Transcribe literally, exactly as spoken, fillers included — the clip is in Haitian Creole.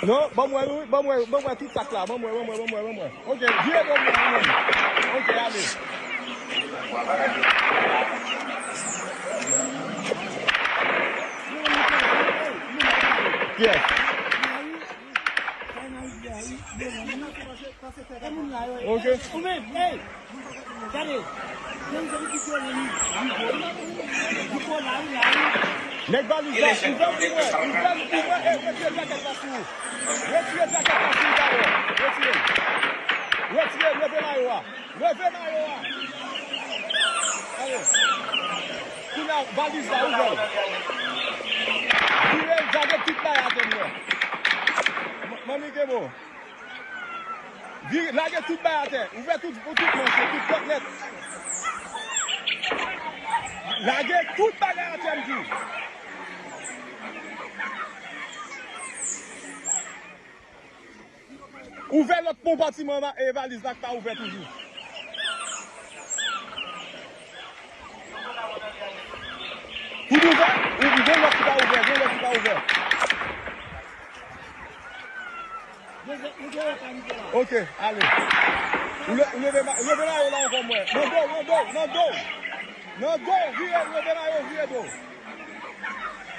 Non, ban m wè, wi, ban m wè, ban m wè tout sak la, ban m wè, ban m wè, ban m wè, ban m wè. Ok, vire do m, ban m wè. Ok, ale. Yes. Ok. Ou menm, hey! Gade. Nèg valiz la, ouvè l pou mwen, ouvè l pou mwen, e retire djakèt la sou ou. Retire djakèt la sou ou, dayè. Retire l. Retire l, leve mayo a. Leve mayo a. Ale. Kounye a, valiz la, ouvè l. Vire l, gade tout bagay atè m nan. M-, Manmi Kebo. Vire, lage tout bay atè. Ouvè tout, tout manch yo, tout pòt nèt. Lage tout bagay atè, m di. Ouvè lòt konpatiman va-, e valiz la k pa ouvè toujou. Tout ouvè? Ou gen lòt ki pa ouvè, gen lòt ki pa ouvè. Ok, ale. Ou le-, ou leve ma-, leve mayo la ankò, mwen. Nan do, nan do, nan do. Nan do, vire, leve mayo, vire do.